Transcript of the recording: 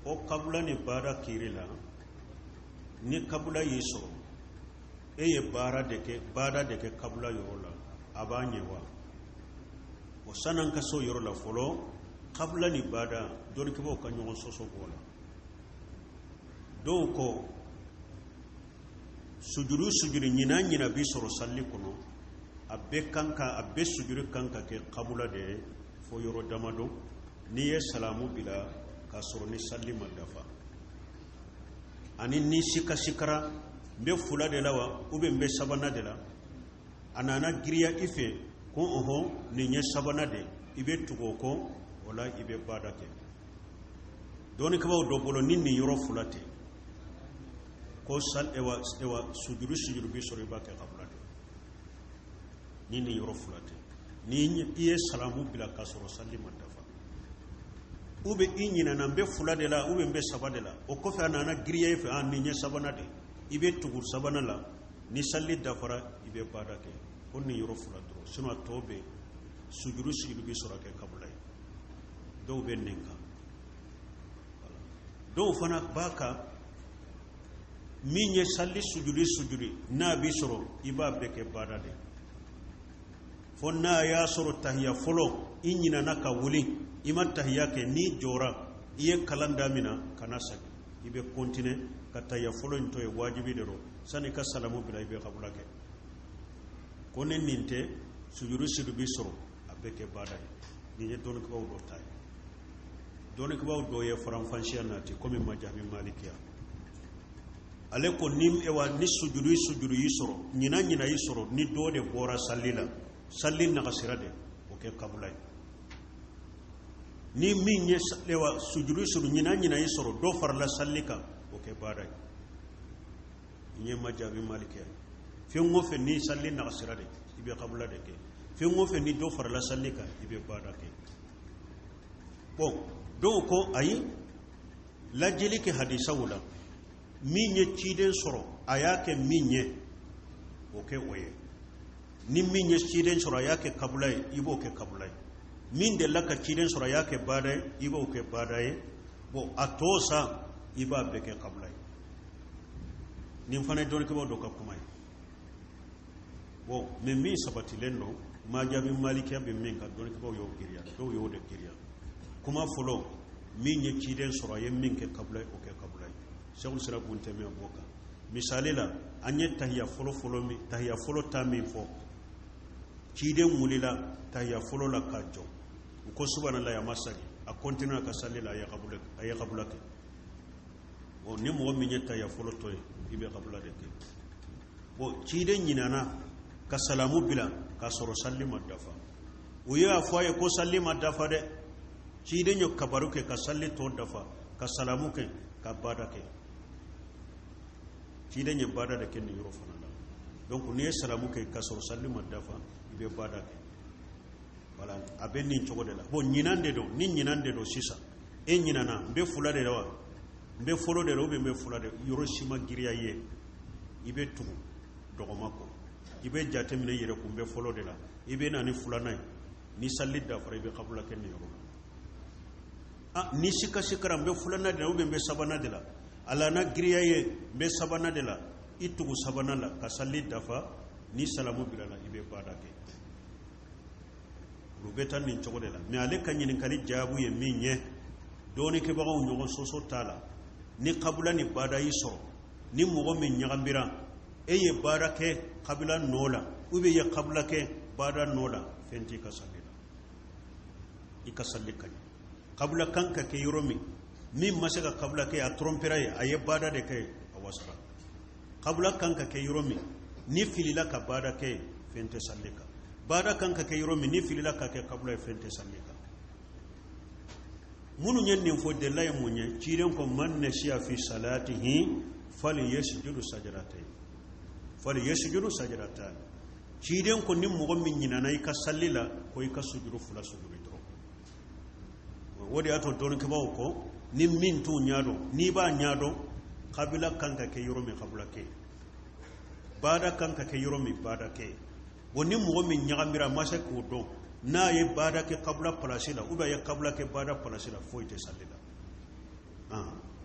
Ko kabula ni baada kiri la, ni kabula y'i sɔrɔ, e ye baara de kɛ, baada de kɛ kabula yɔrɔ la, a b'a ɲɛ wa? O san'an ka s'o yɔrɔ la fɔlɔ, kabula ni baada, dɔnnikɛbaaw ka ɲɔgɔn sɔsɔ b'o la. Dɔw ko sujuru sujuru ɲina ɲina bi sɔrɔ salli kɔnɔ, a bɛɛ kan ka, a bɛɛ sujuru kan ka kɛ kabula de ye fo yɔrɔ damadɔ, n'i ye salamu bila k'a sɔrɔ ni salli ma dafa, ani ni sikasikara, n bɛ fula de la wa ou bien n bɛ sabanan de la, a nana giriya i fɛ ko ɔhɔn nin ye sabanan de, i bɛ tugu o kɔ, o la i bɛ baada kɛ. Dɔnnikɛbaaw dɔ bolo ni nin yɔrɔ fila tɛ, ko sal ewa ewa sujuru sujuru bi sɔrɔ, i b'a kɛ kabula de. Ni nin yɔrɔ fila tɛ, ni i ye salamu bila k'a sɔrɔ salli ma dafa, ou bien i ɲinɛna n bɛ fila de la ou bien n bɛ saba de la, o kɔfɛ a nana giriya i fɛ, a nin ye sabanan de, i bɛ tugu sabanan la, ni salli dafara i bɛ baada kɛ. Ko nin yɔrɔ fila dɔrɔn, sinon a tɔ bɛ sujuru sujuru bi sɔrɔ kɛ kabula ye. Dɔw bɛ nin kan, dɔw fana b'a kan min ye salli sujuri sujuri n'a bi sɔrɔ, i b'a bɛɛ kɛ baada de, fo n'a y'a sɔrɔ tahiya fɔlɔ i ɲinana ka wuli, i ma tahiya kɛ, n'i jɔra i ye kalan damina, kana segin, i bɛ continuer ka tahiya fɔlɔ in to yen, wajibi de don, sani ka salamu bila i bɛ kabula kɛ. Ko ni nin tɛ, sujuru sujuru bi sɔrɔ, a bɛɛ kɛ baada ye. Nin ye dɔnnikɛbaaw dɔ ta ye. Dɔnnikɛbaaw dɔ ye faranfasiya nati komi majabi malikiya, ale ko ni ewa ni sujuru sujuru y'i sɔrɔ, ɲina ɲina y'i sɔrɔ, ni dɔ de bɔra salli la, salli nagasira de, o kɛ kabula ye. Ni min ye ewa sujuru sujuru ɲina ɲina y'i sɔrɔ, dɔ farala salli kan, o kɛ baada ye. Nin ye majabi malikiya ye. Fɛn o fɛn ni salli nagasira de, i bɛ kabula de kɛ. Fɛn o fɛn ni dɔ farala salli kan, i bɛ baada kɛ. Bon, dɔw ko ayi, lajɛli kɛ hadisaw la, min ye ciden sɔrɔ a y'a kɛ min ye, o kɛ o ye. Ni min ye ciden sɔrɔ a y'a kɛ kabula ye, i b'o kɛ kabula ye. Min delila ka ciden sɔrɔ a y'a kɛ baada ye, i b'o kɛ baada ye. Bon, a tɔ sa, i b'a bɛɛ kɛ kabula ye. Nin fana ye dɔnnikɛbaaw dɔ ka kuma ye. Bon, mais min sabatilen don, majabi malikiya bɛ min kan, dɔnnikɛbaaw y'o giriya, dɔw y'o de giriya. Kuma fɔlɔ, min ye ciden sɔrɔ a ye min kɛ kabula ye, o kɛ kabula ye. Sɛku sira kun tɛ min b'o kan. Misali la, an ye tahiya fɔlɔ fɔlɔ min, tahiya fɔlɔ ta min fɔ, ciden wulila tahiya fɔlɔ la ka jɔ, u ko subhanallah, a ma sagi, a continue ka sali la, a ye kabula kɛ. Bon, ni mɔgɔ min ye tahiya fɔlɔ to yen, i bɛ kabula de kɛ. Bon, ciden ɲinana ka salamu bila k'a sɔrɔ sali ma dafa, u y'a fɔ a ye ko sali ma dafa dɛ. Ciden ye kabaru kɛ ka sali tɔ dafa, ka salamu kɛ, ka baada kɛ. Ciden ye baada de kɛ nin yɔrɔ fana la. Donc n'i ye salamu kɛ k'a sɔrɔ sali ma dafa, i bɛ baada kɛ. Voilà, a bɛ nin cogo de la. Bon, ɲinan de don, ni ɲinan de don sisan, e ɲinana, n bɛ fula de la wa, n bɛ fɔlɔ de la ou bien n bɛ fula de, yɔrɔ si ma giriya i ye, i bɛ tugu dɔgɔma kɔ, i bɛ jateminɛ i yɛrɛ kun, n bɛ fɔlɔ de la, i bɛ na ni filanan ye. Ni sali dafara, i bɛ kabula kɛ nin yɔrɔ la. Ah, ni sikasikara, n bɛ filanan de la ou bien n bɛ sabanan de la, a nana giriya ye, n bɛ sabanan de la, i tugu sabanan la ka sali dafa, ni salamu bilala, i bɛ baada kɛ. Olu bɛ taa nin cogo de la. Mais ale ka ɲininkali jaabu ye min ye, dɔɔnikɛbagaw ɲɔgɔn sɔsɔ t'a la. Ni kabula ni baada y'i sɔrɔ, ni mɔgɔ min ɲagambira, e ye baara kɛ kabila nɔ la ou bien i ye kabila kɛ baada nɔ la, fɛn t'i ka sali la, i ka sali ka ɲi. Kabila kan ka kɛ yɔrɔ min, min ma se ka kabila kɛ, a trompera ye, a ye baada de kɛ, a wasara. Kabila kan ka kɛ yɔrɔ min, ni filila ka baada kɛ, fɛn tɛ sali kan. Baada kan ka kɛ yɔrɔ min, ni filila ka kɛ kabila ye, fɛn tɛ sali kan. Minnu ye nin fɔ, delila ye mun ye? Ciden ko man nasiya fi salatihi fali yasjudu sajadatayn, fali yasjudu sajadatan. Ciden ko ni mɔgɔ min ɲinana i ka sali la, ko i ka sujuru fila sujuru dɔrɔn. O de y'a to dɔnnikɛbaaw ko ni min t'u ɲɛ dɔn, n'i b'a ɲɛ dɔn, kabila kan ka kɛ yɔrɔ min, kabila kɛ, baada kan ka kɛ yɔrɔ min, baada kɛ. Bon, ni mɔgɔ min ɲagamira, a ma se k'o dɔn, n'a ye baada kɛ kabila palasi la ou bien a ye kabila kɛ baada palasi la, foyi tɛ sali la. Ah.